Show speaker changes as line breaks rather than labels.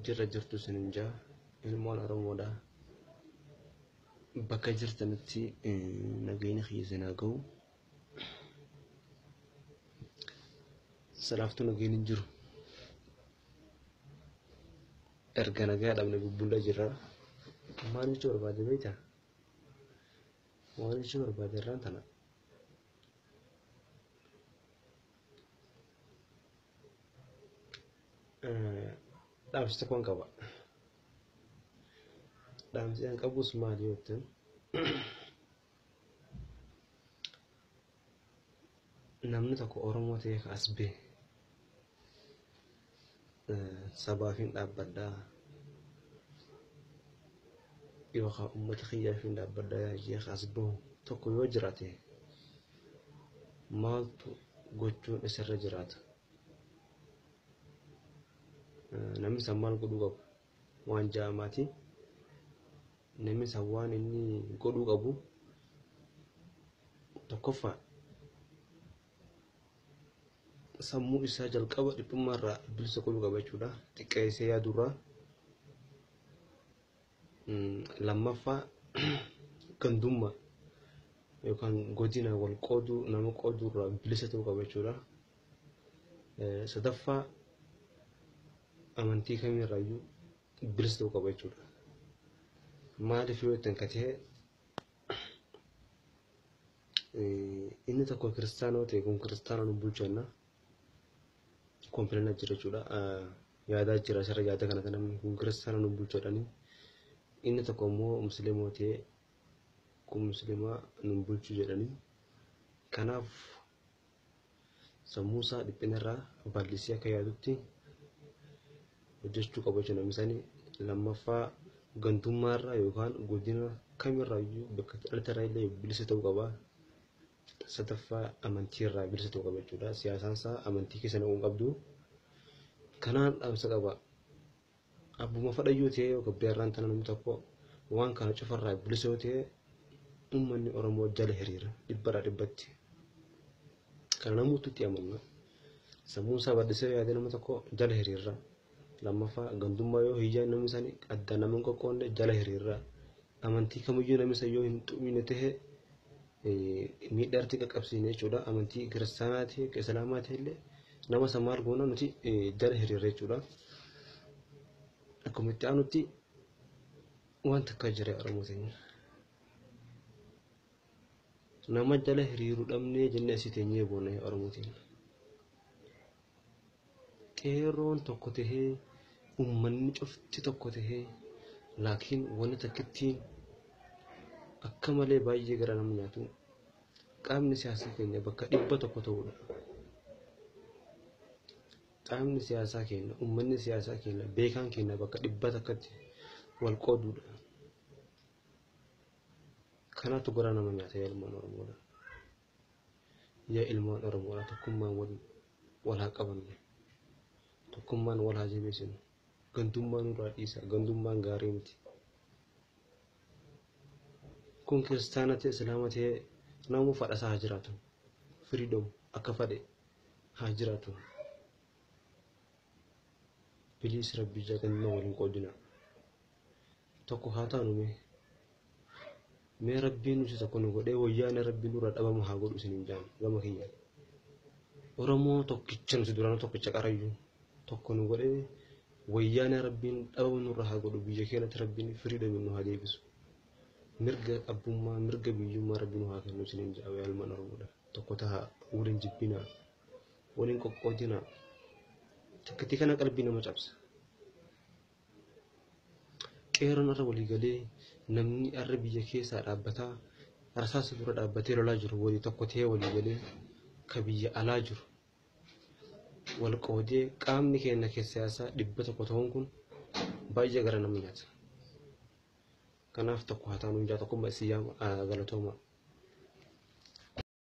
Jirra jirtu isinin jaa ilmoon Oromoodha. Bakka jirtanitti nageenya kiyya isin haa ga'u. Salaaftuu nageenyi hin jiru. Erga nagaa dhabne bubbulla jirra. Maal jechuu barbaade beektaa? Waan jechuu barbaade irraan tana. Dhaamsa tokkoon qaba. Dhaamsi an qabus maali yoo jettan, namni tokko Oromoo ta'ee ka as bahe sabaaf hin dhaabbadhaa yookaan uummata kiyyaaf hin dhaabbadhaa jee ka as bahu tokko yoo jiraate, maaltu gochuun isarra jiraata? Namni san maal godhuu qabu? Waan ja'amaati. Namni san waan inni godhuu qabu tokkoffaa, sammuu isaa jalqaba dhiphummaa irraa bilisa godhuu qaba jechuudha. Xiqqeessee yaadurraa. Lammaffaa, gandummaa yookaan godina wal qooduu, nama qooduu irraa bilisa ta'uu qaba jechuudha. Sadaffaa, amantii kamirraayyuu bilisa ta'uu qaba jechuudha. Maaliif yoo jettan, katee inni tokko kiristaana yoo ta'e, kun kiristaana nu bulchanna complain jira jechuudha. Yaadaa jira asirra yaada kana namni kun kiristaana nu bulchadhani. Inni tokko immoo musliima yoo ta'e, kun musliimaa nu bulchu jedhani. Kanaaf sammuu isaa dhiphinarraa bal'isee akka yaadutti hojjechuu qaba jechuudha namni sani. Lammaffaa, gantummaarraa yookaan godina kamirraayyuu bakka dhalatarraa illee bilisa ta'uu qaba. Sadaffaa, amantiirraa bilisa ta'uu qaba jechuudha. Siyaasaan isaa amantii keessa naquu hin qabdu. Kanaan dhaamsa qaba. Abbuma fadhayyuu ta'e yoo gabbiyaarraan tana namni tokko waan kana cufarraa bilisa yoo ta'e, uummanni Oromoo jala hiriira dhibbarraa dhibbatti. Kana namoota itti amanna. Sammuun isaa bal'isee yaade nama tokko jala hiriirra. Lammaffaa, gandummaa yoo hiyyaan namni isaanii addaan nama hin qoqqoonne jala hiriirra. Amantii kamiyyuu namni isa yoo hin xumine ta'e miidhaa irratti qaqqabsiine jechuudha. Amantii kiristaanaa ta'e, islaamaa ta'e illee nama isa maal goona nuti jala hiriirra jechuudha. Akkuma itti aanutti waan takka jira Oromoo teenya. Nama jala hiriiru dhabnee jennee asii teenyee boona Oromoo teenya. Qeerroon tokko tahee, uummanni cufti tokko tahee, laakiin wanni takkittiin akka malee baay'ee gara nama nyaatu qaamni siyaasaa keenya bakka 100 ta'uudha. Qaamni siyaasaa keenya, uummanni siyaasaa keenya, beekaan keenya bakka 100tti wal qooduudha. Kanaatu gara nama nyaata yaa ilmaan Oromoodha. Yaa ilmaan Oromoodha, tokkummaan wal haa qabannu. Tokkummaan wal haa jabeessinu. Gandummaa nurraa dhiisa. Gandummaan gaarii miti. Kun kiristaana ta'e, islaama ta'e, namuu fadhasaa haa jiraatu. Freedom akka fadhe haa jiraatu. Please, rabbi ija gandummaa waliin qoodina. Tokko haa taanu mee. Mee rabbiin nuti tokko nu godhee wayyaana rabbiin nurraa dhabamu haa godhu isiniin jaan gama kiyyaan. Oromoo tokkicha nuti duraanuu tokkicha qarayyuu tokko nu godhee wayyaana rabbiin dhabamu nurraa haa godhu, biyya keenyatti rabbiin freedom nu haa deebisu. Mirga abbummaa, mirga biyyummaa rabbi nu haa kennu isiniin jaa yaa ilmaan Oromoodha. Tokko tahaa, waliin jibbinaa, waliin qoqqoodinaa. Takkitii kana qalbii nama cabsa. Qeerroon irra walii galee namni arra biyya keessaa dhaabbataa rasaasa dura dhaabbatee lolaa jiru walii tokko ta'ee walii galee, ka biyya alaa jiru wal qoodee qaamni keenya keessa siyaasaa 100 ta'uun kun baay'ee gara nama nyaata. Kanaaf tokko haa taanu, ijaa tokkummaa isin yaama, galatooma.